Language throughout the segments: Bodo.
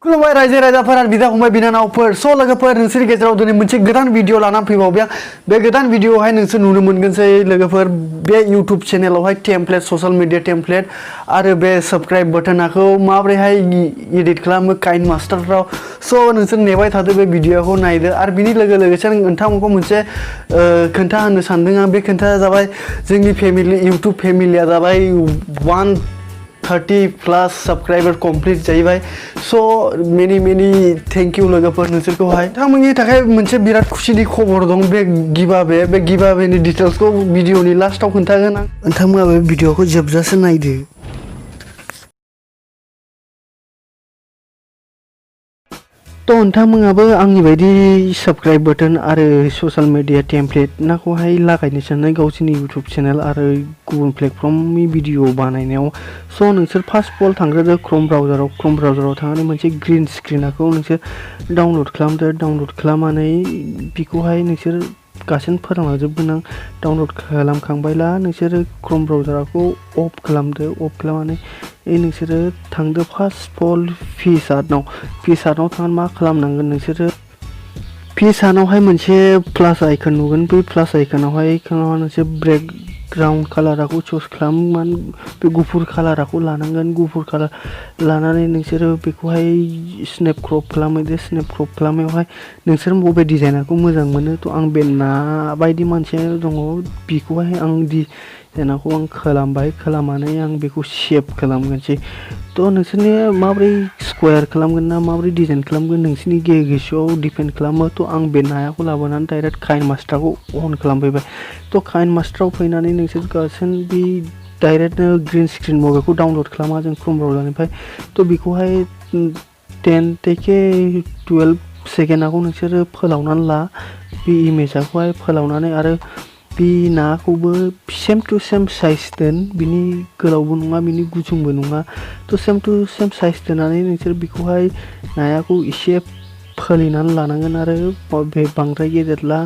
खुलुमबाय रायजो राजाफोर आरो बिदा फंबाय बिनानावफोर स' लोगोफोर नोंसोरनि गेजेराव दिनै मोनसे गोदान भिडिअ लानानै फैबावबाय आं बे गोदान भिडिअआवहाय नोंसोर नुनो मोनगोनसै लोगोफोर बे इउटुब चेनेलावहाय टेमप्लेट ससियेल मिडिया टेमप्लेट आरो बे साबस्क्राइब बाटोनखौ माबोरैहाय एडिट खालामो काइनमास्टारफ्राव स' नोंसोर नेबाय थादो बे भिडिअखौ नायदो आरो बिनि लोगोसे नोंथांमोनखौ मोनसे खोन्था होनो सानदों आं बे खोन्थाया जाबाय जोंनि फेमिलि इउटुब फेमिलिया जाबाय 130 प्लस सब्सक्राइबर कमप्लीट जाहैबाय स' मेनी थैंक यू लोगोफोर नोंसोरखौहाय नोंथांमोननि थाखाय मोनसे बिराद खुसिनि खबर दं बे गिभावे डिटेल्सखौ भिडिअनि लास्टाव खोन्थागोन आं नोंथांमोना बे भिडिअखौ जोबजासे नायदो तो नोंथांमोनाबो आंनि बायदि साबस्क्राइब बाटोन आरो ससियेल मिडिया टेमप्लेट नाखौहाय लागायनो साननाय गावसोरनि इउटुब चेनेल आरो गुबुन प्लेटफर्मनि भिडिअ बानायनायाव स' नोंसोर फार्स्ट अफ अल थांग्रोदो क्रोम ब्राउजाराव थांनानै मोनसे ग्रीन स्क्रिनखौ नोंसोर डाउनलड खालामदो डाउनलड खालामनानै बेखौहाय नोंसोर गासैनो फोरोंलांजोबगोन आं डाउनलड खालामखांबायला नोंसोरो क्रोम ब्राउजारखौ अफ खालामदो अफ खालामनानै नोंसोरो थांदो फार्स्ट अफ अल पिक्सार्टआव थांनानै मा खालामनांगोन नोंसोरो पिक्सार्टआवहाय मोनसे प्लास आइकन नुगोन बे प्लास आइकनावहाय नोंसोर बेकग्राउन्ड कालारखौ चुज खालामनानै बे गुफुर कालारखौ लानांगोन गुफुर कालार लानानै नोंसोरो बेखौहाय स्नेप क्रप खालामदो स्नेप क्रप खालामनायावहाय नोंसोर बबे डिजाइनखौ मोजां मोनो थ' आं बे ना बायदि मोनसे दङ बेखौहाय आं डिजाइनखौ आं खालामनानै आं बेखौ सेभ खालामगोनसै थ' नोंसोरनि माबोरै स्क्वायर खालामगोन ना माबोरै डिजाइन खालामगोन नोंसोरनि गोसोआव डिपेन्ड खालामो थ' आं बे नायाखौ लाबोनानै डाइरेक्ट काइनमास्टारखौ अन खालामफैबाय थ' काइनमास्टाराव फैनानै नोंसोर गासैनो बे डाइरेक्टनो ग्रीन स्क्रिन मबाइलखौ डाउनलड खालामा जों क्रोम ब्राउजारनिफ्राय थ' बेखौहाय 10 থেকে 12 सेकेन्डखौ नोंसोरो फोलावनानै ला बे इमेजखौहाय फोलावनानै आरो बे नाखौबो सेम टु सेम साइज दोन बिनि गोलावबो नङा बिनि गुसुंबो नङा थ' सेम टु सेम साइज दोननानै नोंसोर बेखौहाय नायाखौ एसे फोलिनानै लानांगोन आरो बे बांद्राय गेदेरला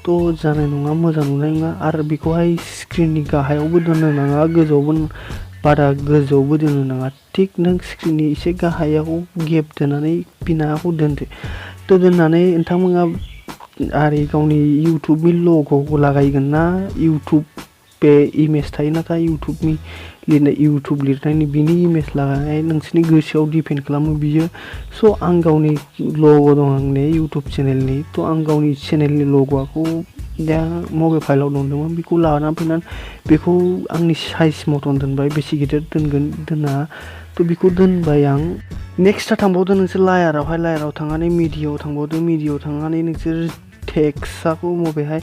थ' जानाय नङा मोजां नुनाय नङा आरो बेखौहाय स्क्रिननि गाहायावबो दोननो नाङा गोजौआवबो बारा गोजौआवबो दोननो नाङा थिग नों स्क्रिननि एसे गाहायाव गेप दोननानै बे नाखौ दोनदो थ' दोननानै नोंथांमोना आरो गावनि इउटुबनि लग'खौ लागायगोन ना इउटुब बे इमेज थायो नाथाय इउटुबनि इउटुब लिरनायनि बिनि इमेज लागायनाय नोंसोरनि गोसोआव डिपेन्ड खालामो बियो स' आं गावनि लग' दं आंनि इउटुब चेनेलनि थ' आं गावनि चेनेलनि लग'खौ दा मबे फाइलाव दोनदोंमोन बेखौ लानानै फैनानै बेखौ आंनि साइज मटन दोनबाय बेसे गिदिर दोनना थ' बेखौ दोनबाय आं नेक्स्टआ थांबावदो नोंसोर लायाराव थांनानै मिडियायाव थांनानै नोंसोर टेक्सटखौ मबेहाय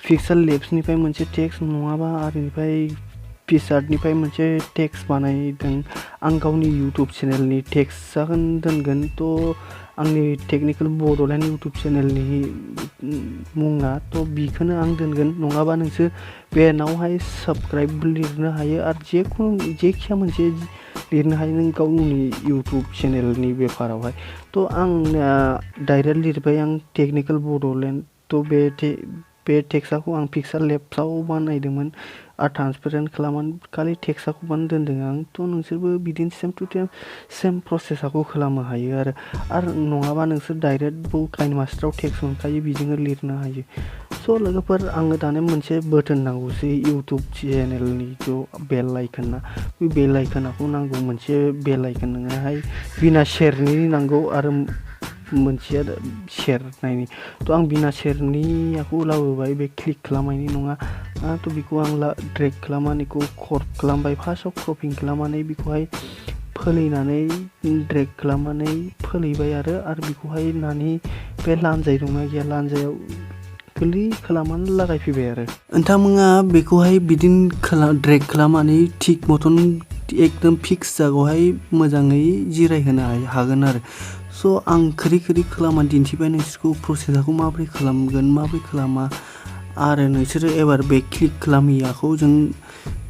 पिक्सेल लेब्सनिफ्राय मोनसे टेक्स्ट नङाबा आरोनिफ्राय पिक्सार्टनिफ्राय मोनसे टेक्स्ट बानायदों आं गावनि इउटुब चेनेलनि टेक्स्टखौ दोनगोन थ' आंनि टेकनिकेल बड'लेण्ड इउटुब चेनेलनि मुङा थ' बेखौनो आं दोनगोन नङाबा नोंसोर बेनावहाय साबस्क्राइब लिरनो हायो आरो जेखिया मोनसे लिरनो हायो नों गावनि इउटुब चेनेलनि बेफारावहाय थ' आं डाइरेक्ट लिरबाय आं टेकनिकेल बड'लेण्ड थ' बे टेक्स्टखौ आं पिक्सार लेब्सआव बानायदोंमोन आरो ट्रान्सपेरेन्ट खालामनानै खालि टेक्स्टखौ दोनदों आं थ' नोंसोरबो बिदिनो सेम टु सेम प्रसेसखौ खालामनो हायो आरो नङाबा नोंसोर डाइरेक्ट काइनमास्टाराव टेक्स्ट मोनखायो बेजोंनो लिरनो हायो स' लोगोफोर आङो दानो मोनसे बोथोन नांगौसै इउटुब चेनेलनि ज' बेल आइकना बे बेल आइकनखौ नांगौ मोनसे बेल आइकन नोङोहाय बिना शेरनि नांगौ आरो मोनसेया शेर नायनि थ' आं बिना शेरनिखौ लाबोबाय बे क्लिक खालामनायनि नङा थ' बेखौ आं ड्रेग खालामनानै बेखौ कर्प खालामबाय फार्स्टआव क्रपिं खालामनानै बेखौहाय फोलैनानै ड्रेग खालामनानै फोलैबाय आरो बेखौहाय नानि बे लान्जाय दंना गैया लान्जायाव गोरलै खालामनानै लागायफैबाय आरो नोंथांमोना बेखौहाय बिदिनो ड्रेग खालामनानै थिक मटन एकदम फिक्स जागायावहाय मोजाङै जिरायहोनो हागोन आरो स' आं खोरि खालामनानै दिन्थिबाय नोंसोरखौ प्रसेसखौ माबोरै खालामगोन माबोरै खालामा आरो नोंसोरो एबार बे क्लिक खालामियाखौ जों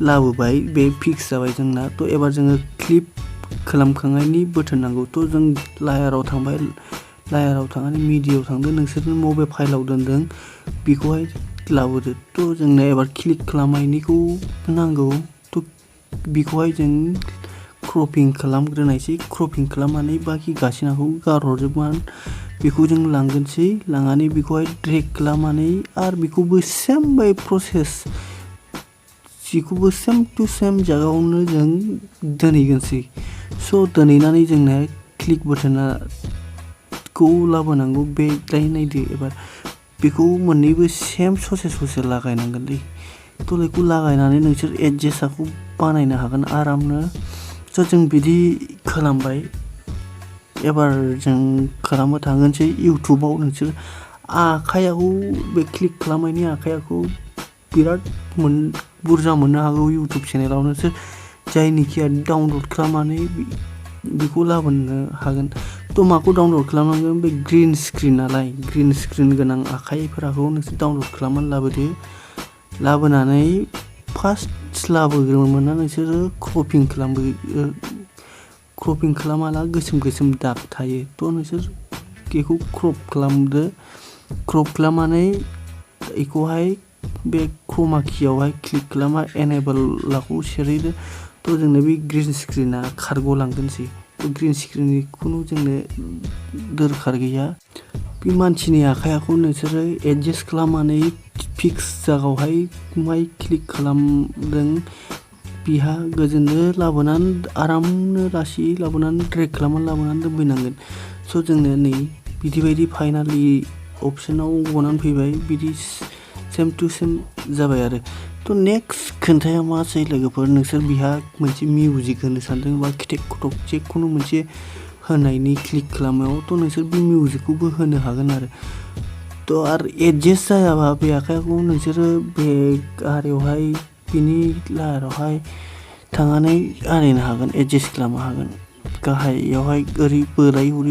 लाबोबाय बे फिक्स जाबाय जोंना थ' एबार जोङो क्लिप खालामखांनायनि बोथोन नांगौ थ' जों लायाराव थांबाय लायाराव थांनानै मिडियायाव थांदो नोंसोरनो मबे फाइलाव दोनदों बेखौहाय लाबोदो थ' जोंनो एबार क्लिक खालामनायनिखौ नांगौ थ' बेखौहाय जों क्रपिं खालामग्रोनायसै क्रपिं खालामनानै बाखि गासिनाखौ गारहरजोबनानै बेखौ जों लांगोनसै लांनानै बेखौहाय ड्रेग खालामनानै आरो बेखौबो सेम बाय प्रसेस जिखौबो सेम टु सेम जायगायावनो जों दोनहैगोनसै स' दोनहैनानै जोंनो क्लिक बटनखौ लाबोनांगौ बे दायो नायदो एबार बेखौ मोननैबो सेम ससे लागायनांगोनलै थ' बेखौ लागायनानै नोंसोर एडजास्टखौ बानायनो हागोन आरामनो स' जों बिदि खालामबाय एबार जों खालामनो थांगोनसै इउटुबाव नोंसोर आखायाखौ बे क्लिक खालामनायनि आखायाखौ बिराद बुरजा मोननो हागौ इउटुब चेनेलाव नोंसोर जायनिखिया डाउनलड खालामनानै बेखौ लाबोनो हागोन थ' माखौ डाउनलड खालामनांगोन बे ग्रिन स्क्रिन नालाय ग्रिन स्क्रिन गोनां आखाइफोरखौ नोंसोर डाउनलड खालामनानै लाबोदो लाबोनानै फार्स्ट लाबोग्रोमोना नोंसोरो क्रपिं खालामाला गोसोम दाग थायो थ' नोंसोर बेखौ क्रप खालामदो क्रप खालामनानै बेखौहाय बे क्रमा कियावहाय क्लिक खालामना एनेबोलखौ सेरहैदो थ' जोंनो बे ग्रिन स्क्रिना खारग'लांगोनसै ग्रिन स्क्रिननि खुनु जोंनो दरखार गैया बे मानसिनि आखाइखौ नोंसोरो एडजास्ट खालामनानै फिक्स जायगायावहाय क्लिक खालामदों बिहा गोजोननो लाबोनानै आरामनो लासै लाबोनानै ड्रेग खालामनानै लाबोनानै दोनफैनांगोन स' जोंनो नै बिदि फाइनालि अपसनाव गनानै फैबाय बिदि सेम टु सेम जाबाय आरो थ' नेक्स्ट खोन्थाया मा जायो लोगोफोर नोंसोर बिहा मोनसे मिउजिक होनो सानदों बा खिथेक खथक जेखुनु मोनसे होनायनि क्लिक खालामनायाव थ' नोंसोर बे मिउजिकखौबो होनो हागोन आरो थ' आरो एडजास्ट जायाबा बे आखाइखौ नोंसोरो बे गारियावहाय बिनि लाहारावहाय थांनानै आरायनो हागोन एडजास्ट खालामनो हागोन गाहायावहाय ओरै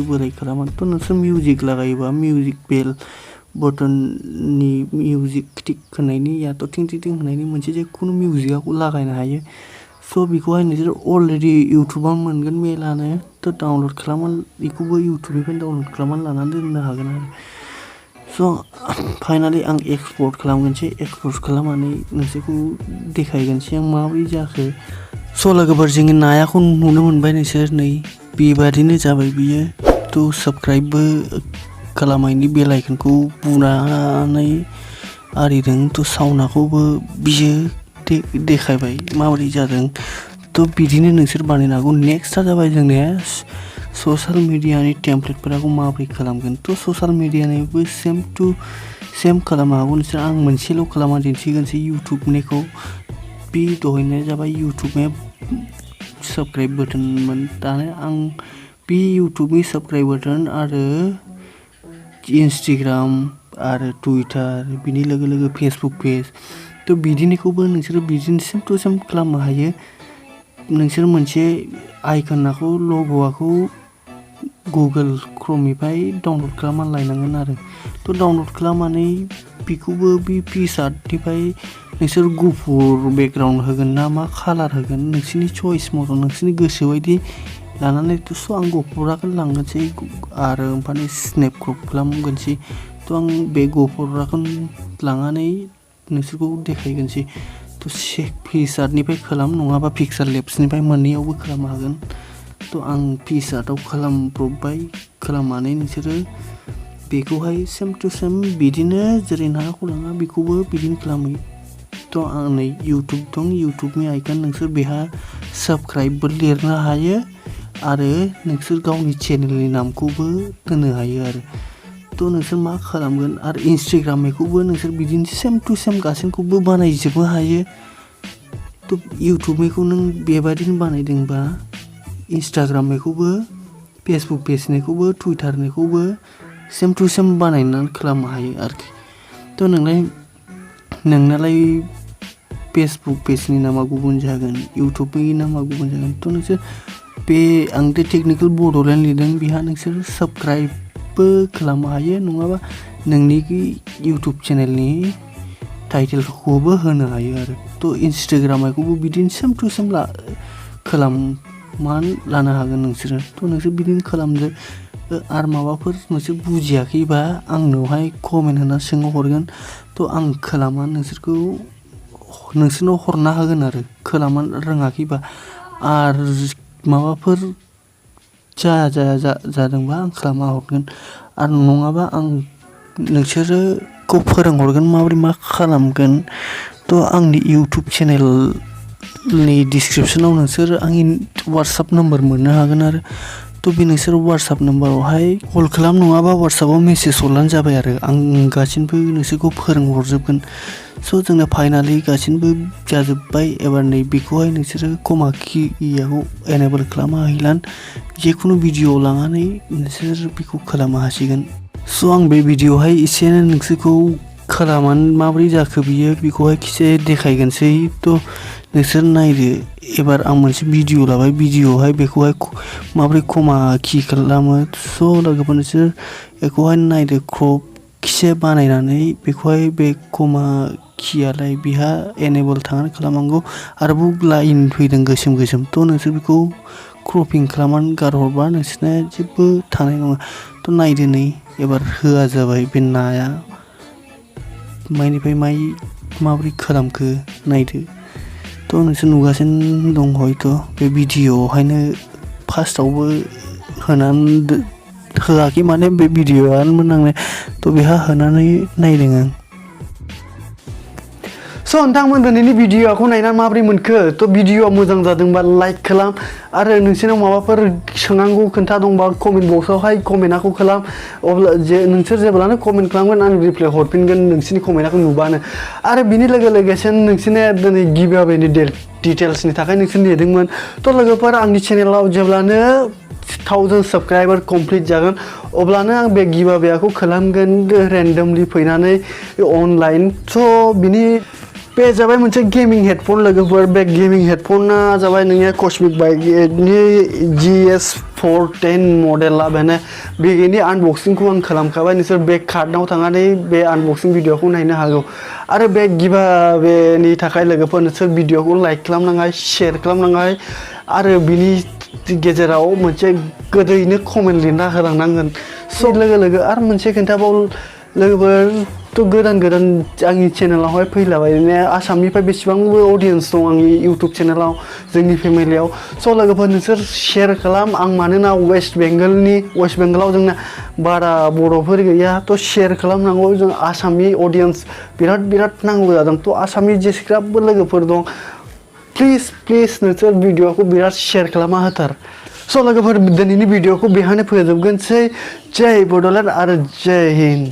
बोराय खालामो थ' नोंसोर मिउजिक लागायोबा मिउजिक बेल बटननि मिउजिक टिक होनायनि याथ' टिं होनायनि मोनसे जेखुनु मिउजिकखौ लागायनो हायो स' बेखौहाय नोंसोर अलरेडि इउटुबाव मोनगोन मेलानो थ' डाउनलड खालामनानै बेखौबो इउटुबनिफ्राय डाउनलड खालामनानै लानानै दोननो हागोन आरो स' फाइनालि आं एक्सपर्ट खालामगोनसै एक्सपर्ट खालामनानै नोंसोरखौ देखायगोनसै आं माबोरै जाखो स' लोगोफोर जोङो नायाखौ नुनो मोनबाय नोंसोर नै बेबादिनो जाबाय बियो थ' साबस्क्राइबबो खालामनायनि बेल आइकनखौ बुनानै आरिदों थ' साउन्डखौबो बियो देखायबाय माबोरै जादों थ' बिदिनो नोंसोर बानायनो हागौ नेक्स्टआ जाबाय जोंनिया ससियेल मिडियानि टेमप्लेटफोरखौ माबोरै खालामगोन थ' ससियेल मिडियानिबो सेम टु सेम खालामनो हागौ नोंसोर आं मोनसेल' खालामना दिन्थिगोनसै इउटुबनिखौ बे दहायनाया जाबाय इउटुबनि साबस्क्राइब बटनमोन दानो आं बे इउटुबनि साबस्क्राइब बटन आरो इन्सटाग्राम आरो टुइटार बिनि लोगो फेसबुक पेज थ' बिदिनिखौबो नोंसोरो बिदिनो सेम टु सेम खालामनो हायो नोंसोर मोनसे आइकनखौ लग'खौ गुगोल क्रमनिफ्राय डाउनलड खालामनानै लायनांगोन आरो थ' डाउनलड खालामनानै बेखौबो बे पिक्सारनिफ्राय नोंसोर गुफुर बेकग्राउन्ड होगोन ना मा कालार होगोन नोंसोरनि चइस मथन नोंसोरनि गोसो बायदि लानानै थ' आं गुफुरखौनो लांगोनसै आरो ओमफ्राय स्नेप क्रप खालामगोनसै थ' आं बे गुफुरखौनो लांनानै नोंसोरखौ देखायगोनसै थ' पिक्सारनिफ्राय खालाम नङाबा पिक्सार लेब्सनिफ्राय मोननैयावबो खालामनो हागोन थ' आं पिक्साराव खालामब्रबबाय खालामनानै नोंसोरो बेखौहाय सेम टु सेम बिदिनो जेरै नाखौ लाङा बेखौबो बिदिनो खालामो थ' आं नै इउटुब दं इउटुबनि आइकन नोंसोर बेहा साबस्क्राइबबो लिरनो हायो आरो नोंसोर गावनि चेनेलनि नामखौबो दोननो हायो आरो थ' नोंसोर मा खालामगोन आरो इन्सटाग्रामनिखौबो नोंसोर बिदिनो सेम टु सेम गासैखौबो बानायजोबनो हायो थ' इउटुबनिखौ नों बेबादिनो बानायदोंबा इन्सटाग्रामनिखौबो फेसबुक पेजनिखौबो टुइटारनिखौबो सेम टु सेम बानायनानै खालामनो हायो आरोखि थ' नोंनालाय फेसबुक पेजनि नामा गुबुन जागोन इउटुबनि नामा गुबुन जागोन थ' नोंसोर बे आं दा टेकनिकेल बड'लेण्ड लिरदों बेहा नोंसोर साबस्क्राइबबो खालामनो हायो नङाबा नोंनि इउटुब चेनेलनि टाइटेलखौबो होनो हायो आरो थ' इन्सटाग्रामखौबो बिदिनो सेम टु सेम खालामनानै लानो हागोन नोंसोरो थ' नोंसोर बिदिनो खालामदो आरो माबाफोर नोंसोर बुजियाखैबा आंनावहाय कमेन्ट होना सोंहरगोन थ' आं खालामनानै नोंसोरनाव हरना होगोन आरो खालामनो रोङाखैबा आरो माबाफोर जादोंबा आं खालामना हरगोन आरो नङाबा आं नोंसोरखौ फोरोंहरगोन माबोरै मा खालामगोन। थ' आंनि इउटुब चेनेलनि डिसक्रिपसनाव नोंसोर आंनि वाट्सएप नाम्बार मोननो हागोन आरो थ' बे नोंसोर वाट्सएप नाम्बारावहाय कल खालाम नङाबा वाट्सएपआव मेसेज हरब्लानो जाबाय आरो आं गासिनोबो नोंसोरखौ फोरोंहरजोबगोन। स' जोंना फाइनालि गासिनोबो जाजोब्बाय एबार नै बेखौहाय नोंसोरो कमा कियाव एनेबल खालामनो हायोलान जिखुनु भिडिअ लानानै नोंसोर बेखौ खालामनो हासिगोन। स' आं बे भिडिअ'आवहाय एसे नोंसोरखौ खालामनानै माबोरै जाखो बियो बेखौहाय एसे देखायगोनसै थ' नोंसोर नायदो। एबार आं मोनसे भिडिअ लाबाय भिडिअ'आवहाय बेखौहाय माबोरै कमा कि खालामो स' लोगोफोर नोंसोर बेखौहाय नायदो क्रप खिसे बानायनानै बेखौहाय बे कमा कियालाय बेहा एनेबल थांनानै खालामनांगौ आरो बुक लाइन फैदों गोसोम थ' नोंसोर बेखौ क्रपिं खालामनानै गारहरबा नोंसोरना जेबो थानाय नङा। थ' नायदो नै एबार होआ जाबाय बे नाया माइनिफ्राय माइ माबोरै खालामखो नायदो। थ' नोंसोर नुगासिनो दं हयथ' बे भिडिअ'आवहायनो फार्स्टआवबो होनानै होआखै माने बे भिडिअ'आनो नांनाय थ' बेहा होनानै नायदों आं। स' नोंथांमोन दिनैनि भिडिअ'खौ नायनानै माबोरै मोनखो थ' भिडिअ'आ मोजां जादोंबा लाइक खालाम आरो नोंसोरनाव माबाफोर सोंनांगौ खोथा दंबा कमेन्ट बक्सआवहाय कमेन्टखौ खालाम अब्ला नोंसोर जेब्लानो कमेन्ट खालामगोन आं रिप्लाइ हरफिनगोन नोंसोरनि कमेन्टखौ नुबानो आरो बिनि लोगोसेनो नोंसोरनि दिनै गिभअवेनि डिटेल्सनि थाखाय नोंसोर नेदोंमोन थ' लोगोफोर आंनि चेनेलाव जेब्लानो 1000 साबस्क्राइबार कमप्लिट जागोन अब्लानो आं बे गिभअवेखौ खालामगोन रेन्डमलि फैनानै अनलाइन। स' बिनि बे जाबाय मोनसे गेमिं हेडफन लोगोफोर बे गेमिं हेडफना जाबाय नोंनि कस्मिक बाइकनि GS410 मडेला बेनि आनबक्सिंखौ आं खालामखाबाय नोंसोर बे कार्डआव थांनानै बे आनबक्सिं भिडिअ'खौ नायनो हागौ आरो बे गिभअवेनि थाखाय लोगोफोर नोंसोर भिडिअ'खौ लाइक खालामनाङा शेयार खालामनाङा आरो बिनि गेजेराव मोनसे गोदैनो कमेन्ट लिरना होलांनांगोन। स' लोगो आरो मोनसे खोन्थाबाव लोगोफोर थ' गोदान आंनि चेनेलावहाय फैलाबाय आसामनिफ्राय बेसेबांबो अडियन्स दं आंनि इउटुब चेनेलाव जोंनि फेमिलियाव स' लोगोफोर नोंसोर शेयार खालाम आं मानोना वेस्ट बेंगलाव जोंना बारा बर'फोर गैया थ' शेयार खालामनांगौ जों आसामनि अडियन्स बिराद नांगौ जादों थ' आसामनि जेसेग्राबो लोगोफोर दं प्लिज नोंसोर भिडिअ'खौ बिराद शेयार खालामना होथार। स' लोगोफोर दिनैनि भिडिअ'खौ बेहायनो फोजोबगोनसै जय बड'लेण्ड आरो जय हिन्द।